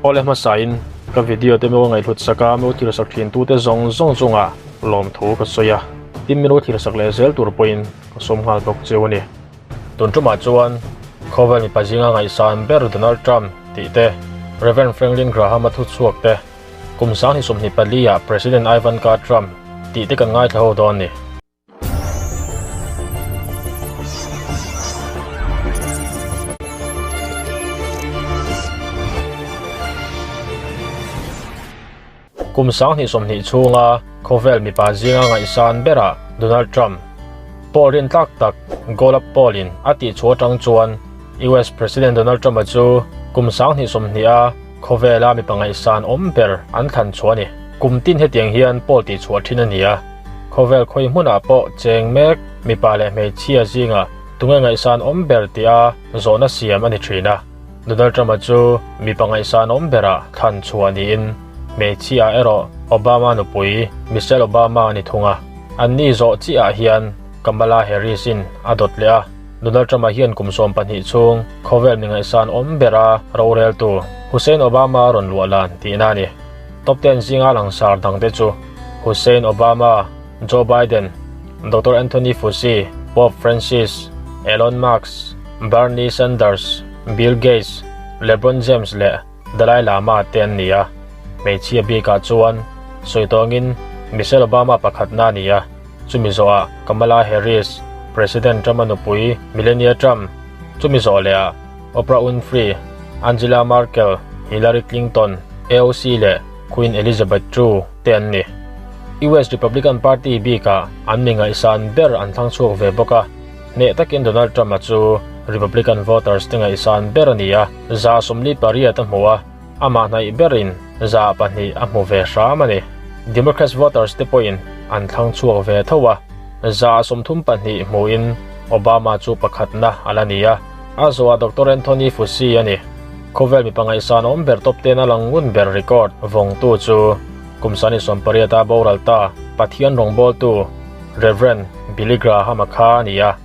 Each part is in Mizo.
Awle hmasain ka video te milo ngaihhlut sak a, milo thil sak thin tute zawng zawng chungah lawmthu ka sawi a, tin milo thil sak leh zel tur pawhin ka sawm nghal bawk cheu a ni. Tun tumah chuan khawvel mipa zinga ngaihsan ber Donald Trump tih te, Rev Franklin Graham-a thuchhuak te, kum 2024 ah President Ivanka Trump tih te kan ngaithla ho dawn a ni. Kum 2020 chhunga khawvel mipa zinga ngaihsan berah Donald Trump pawh rintlak tak Gallup poll-in a tihchhuah atang chuan US President Donald Trump-a chu kum 2020 a khawvela mipa ngaihsan awm ber an thlan chhuah a ni. Kum tin hetiang hian poll tihchhuah thin a ni a, khawvel khawi hmunah pawh cheng mek mipa leh hmeichhia zingah tunge ngaihsan awm ber tia zawhna siam a ni thin a. Donald Trump-a chu mipa ngaihsanawm berah thlan chhuah niin hmeichhia erawh Obama nupui Michelle Obama a ni thung a. Anni zawh chiahah hian Kamala Harris-in a dawt leh a. Donald Trump-a hian kum 12 chhung khawvel mi ngaihsanawm bera roreltu Hussein Obama a rawn luah lan tihna a ni. Top ten zinga langsar dangte chu Hussein Obama, Joe Biden, Doctor Anthony Fauci, Pope Francis, Elon Musk, Bernie Sanders, Bill Gates, LeBron James leh Dalai Lama te an ni a. Hmeichhia bikah chuan sawi tawngin Michelle Obama pakhatna a ni a, chumi zawhah Kamala Harris, President Trump-a nupui Melania Trump, chumi zawh lehah Oprah Winfrey, Angela Merkel, Hillary Clinton, AOC leh Queen Elizabeth ii te an ni. US Republican Party bikah an mi ngaihsan ber an thlang chhuak ve bawk a, hneh takin Donald Trump-a chu Republican voters te ngaihsan ber a ni a, 48% a hmu a, amah hnaih berin 2% a hmu ve hram a ni. Democrats voters te pawhin an thlang chhuak ve tho a, 32% hmuin Obama chu pakhatna a la ni a, a zawhah Doctor Anthony Fauci a ni. Khawvel mipa ngaihsan awm ber top ten a lang ngun ber record vawngtu chu kum 28 a boral ta Pathian rawngbawltu Rev. Billy Graham-a kha a ni a,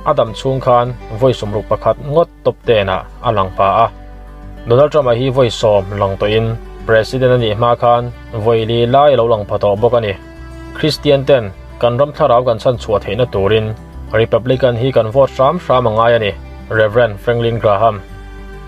a dam chhung khan vawi 61 ngawt top ten ah a lang pha a. Donald Trump-a hi vawi 10 lang tawhin President a nih hma khan vawi li lai a lo lang pha tawh bawk a ni. Kristian ten kan ram thlarau kan chhan chhuah theihna turin Republican hi kan vote hram hram a ngai a ni, Rev. Franklin Graham.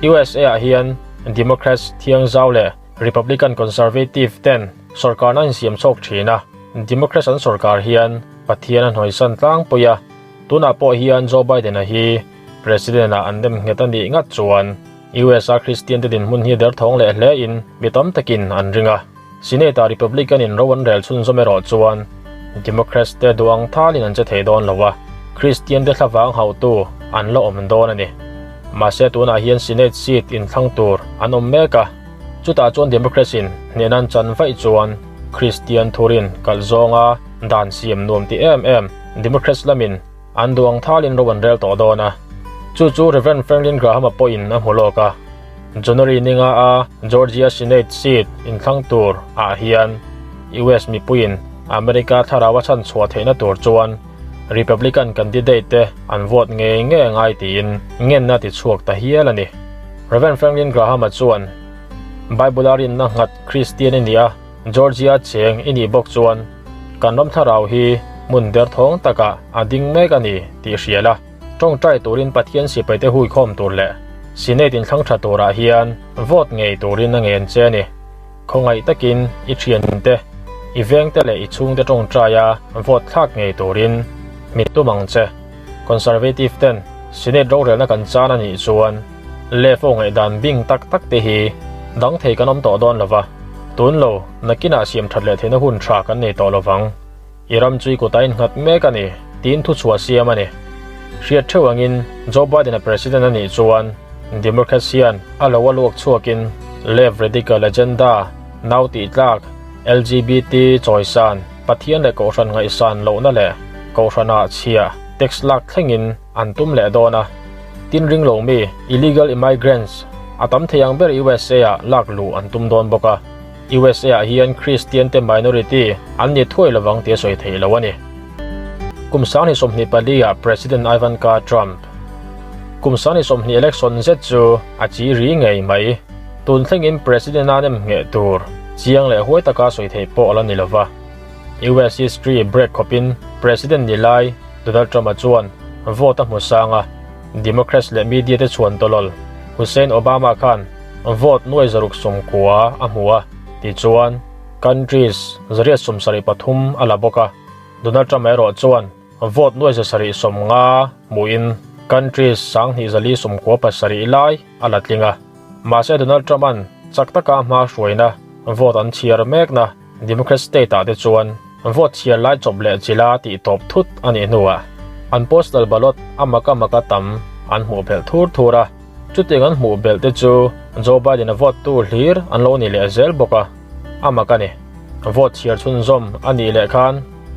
USA ah hian Democrats thiang zau leh Republican Conservative ten sorkarna an insiam chhawk thin a, Democrats an sorkar hian Pathian a hnuaisan tlangpui a, tunah pawh hian Joe Biden-a hi President ah an dem nghet a nih ngat chuan USA Kristian te dinhmun hi derthawng leh hle in mi tam takin an ring a. Senate ah Republican in ro an rel chhunzawm erawh chuan Democrats te duang thalin an che thei dawn lo a, Kristian te thlavang hauhtu an la awm dawn a ni. Mahse tunah hian Senate seat inthlang tur an awm mek a, chutah chuan Democrats in hnehna an chan vaih chuan Kristian thurin kalh zawnga dan siam nuam ti em em Democrats lamin an duang thalin ro an rel tawh dawn a. Chu chu Rev Franklin Graham-a pawhin a hmu lawk a. January ninga a Georgia Senate seat inthlang tur ah hian US mipuiin America thlarau a chhan chhuah theihna tur chuan Republican candidate te an vote ngei ngei a ngai tiin ngenna ti chhuak ta hial a ni. Rev Franklin Graham-a chuan Bible a rinna nghat Kristian i nih a, Georgia cheng i nih bawk chuan kan ram thlarau hi hmun derthawng takah a ding mek a ni tih hria la. Tawngtai turin Pathian sipaite huikhawm tur leh Senate inthlang tha turah hian vote ngei turin a ngen che a ni. Khawngaih takin i thiante, i vengte leh i chhungte tawngtaia vote thlak ngei turin mit tum ang che. Conservative ten Senate rorelna kan chan a nih chuan left ho ngaihdan bing tak tak te hi dang thei kan awm tawh dawn lova, tun lo nakinah siam that leh theihna hun tha kan nei tawh lovang. I ram chu i kut a innghat mek a ni, tiin thuchhuah siam a ni. Hriat theuh angin Joe Biden-a president a nih chuan Democrats hian a lo a luak chhuakin left radical agenda, nau tihtlak, LGBT chawisan, Pathian leh Kohhran ngaihsan lohna leh Kohhranah chhia tax lak thlengin an tum leh dawn a. Tin ring lo mi, illegal immigrants, a tam thei ang ber USA-ah lak luh an tum dawn bawk a. USA ah hian Kristian te minority an ni thuai lovang tih a sawi theih lo a ni. Kum 2024 ah President Ivanka Trump Kum 2020 election zet chu a chi ri ngei mai. Tun thlengin President a nem ngheh tur chiang leh huai taka sawi theih pawh a la ni lo va. US history break khawpin President ni lai Donald Trump-a chuan vote a hmu sang a, Democrats leh media te chhuan tawlawl Hussein Obama khan vote nuai 190 a hmu a, tichuan countries 173 a la bawk a. Donald Trump erawh chuan vote nuai 750 hmuin countries 2497 lai a la tling a. Mahse Donald Trump-a'n chak taka hma hruaina vote an chhiar mekna Democrat state-ah te chuan vote chhiar lai chawp leh chila tih tawp thut a nih hnuah an postal ballot a maka maka tam an hmuh belh thur thur a. Chutiang an hmuh belh te chu Joe Biden-a vote tu hlir an lo ni leh zel bawk a, a mak a ni. Vote chhiar chhunzawm a nih leh khan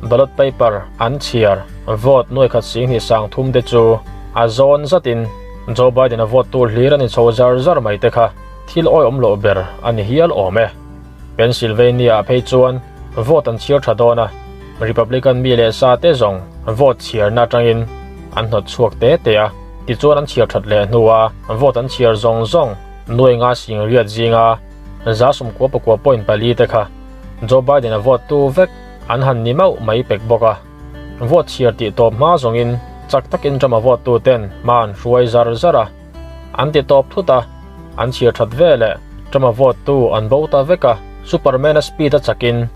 ballot paper an chhiar vote nuai khat 20 sang thum te chu a zawn zatin Joe Biden-a vote tu hlir a ni chho zar zar mai te kha thil awihawm loh ber a ni hial awm e. Pennsylvania-ah phei chuan vote an chhiar tha dawn a, Republican mi leh sa te zawng vote chhiarna atangin an hnawt chhuak te te a, tichuan an chhiar that leh hnua vote an chhiar zawng zawng nuai nga sing riat zinga 99.4 te kha Joe Biden-a vote tu vek an han ni mauh mai pek bawk a. Vote chhiar tih tawp hma zawngin chak takin Trump-a vote tu ten hma an hruai zar zar a. An ti tawp thut a, an chhiar that veleh Trump-a vote tu an bo ta vek a, Superman-a speed a chakin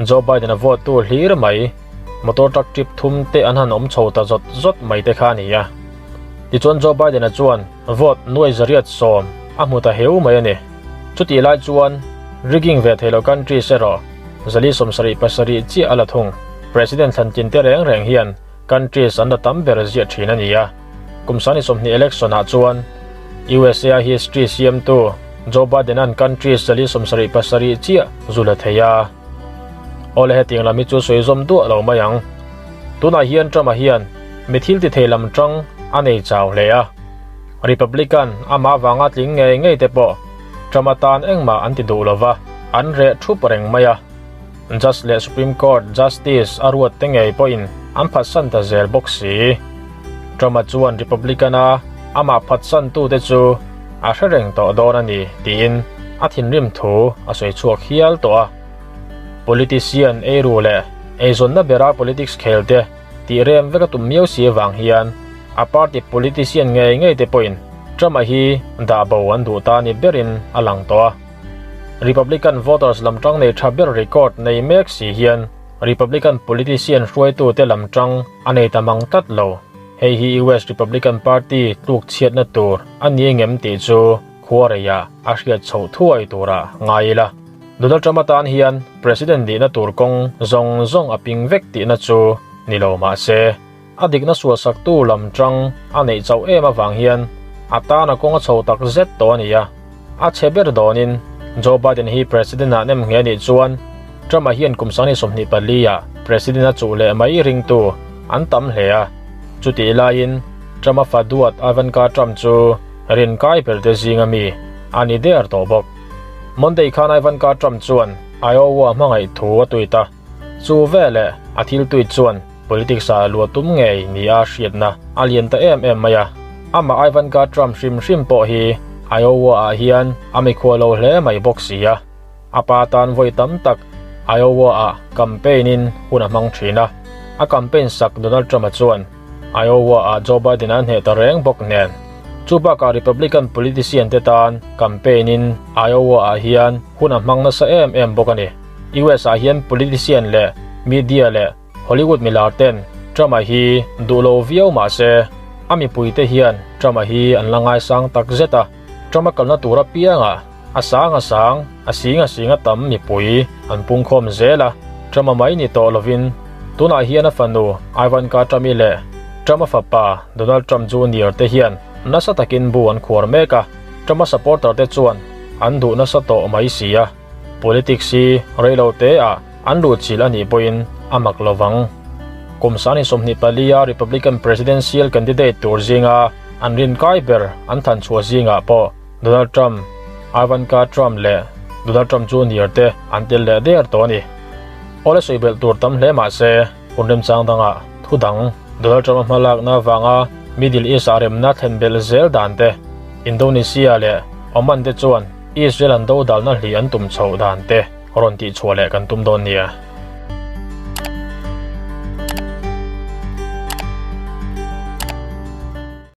Joe Biden-a vote tu hlir mai, motor truck trip thum te an han awm chho ta zawt zawt mai te kha a ni a. Tichuan Joe Biden-a chuan vote nuai 110 a hmu ta heu mai a ni. Chutih lai chuan rigging ve thei lo countries erawh 477 chiah a la thung. President thlan tin te reng reng hian countries an la tam ber ziah thin a ni a. Kum 20 election ah chuan USA a history siamtu Joe Biden-a'n countries 477 chiah zu la thei a. Awle hetiang lam hi chu sawi zawm duah lo mai ang. Tunah hian Trump-a hian mi thil ti thei lam tang a nei chau hle a. Republican amah vanga tling ngei ngei te pawh Trump atan engmah an ti duh lova, an reh thup reng mai a. Judge leh Supreme Court Justice a ruat te ngei pawhin an phatsan ta zel bawk si. Trump-a chuan Republican-a amah phatsantute chu a hre reng tawh dawn a ni tiin a thinrim thu a sawi chhuak hial tawh a. Politician eiru leh eizawnna bera politics khel te tih rem vek a tum miau si avang hian a party politician ngei ngei te pawhin Trump-a hi dah bo an duh ta ni berin a lang tawh a. Republican voters lam tang nei tha ber record nei mek si hian Republican politician hruaitute lam tang a nei ta mang tlat lo. Hei hi US Republican Party tluk chhiatna tur a ni ngem tih chu khuareiah a hriat chhoh thuai turah ngai ila. Donald Trump atan hian President nihna tur kawng zawng zawng a ping vek tihna chu ni lo mah se, a dikna sualsaktu lam tang a neih chauh em avang hian a tan a kawng a chho tak zet tawh a ni a. A chhe ber dawnin Joe Biden hi President ah nem nghe nih chuan Trump-a hian kum 2024 ah President a chuh leh mai ringtu an tam hle a. Chutih laiin Trump-a fa duat Ivanka Trump chu rin kai ber te zinga mi a ni der tawh bawk. Monday khan Ivanka Trump chuan Iowa hmangaih thu a tweet a. Chu veleh a thil tweet chuan politics ah luah tum ngei nia hriatna a lian ta em em mai a. Amah Ivanka Trump hrim hrim pawh hi Iowa ah hian a mikhual lo hle mai bawk si a. A pa tan vawi tam tak Iowa ah campaign in hun a hmang thin a. A campaign sak Donald Trump-a chuan Iowa ah Joe Biden-a hneh ta reng bawk nen. Chu bakah Republican politician te tan campaign in Iowa ah hian hun a hmang nasa em em bawk a ni. US ah hian politician leh media leh Hollywood milar ten Trump-a hi duh lo viau mah se, a mipuite hian Trump-a hi an la ngaisang tak zet a. Trump-a kalna tur apiangah a sang a sang, a sing a sing a tam mipui an pungkhawm zel a. Trump-a mai ni tawh lovin tunah hian a fanu Ivanka Trump-i leh Trump-a fapa Donald Trump Junior te hian nasa takin bu an khuar mek a. Trump-a supporter te chuan an duh nasa tawh mai si a. Politics hi reilo te ah an luhchilh a nih pawhin a mak lo vang. Kum 2024 a Republican presidential candidate tur zinga an rinkai ber an than chhuah zingah pawh Donald Trump, Ivanka Trump leh Donald Trump Junior te an tel leh der tawh a ni. Awle sawi belh tur tam hle mah se hun remchang dangah thu dang Donald Trump-a hmalakna avanga Middle East-ah remna thlen belh zel dan te, Indonesia leh Oman te chuan. Israel an dodalna hli an tum chhoh dan te rawn tihchhuah leh kan tum dawn nia.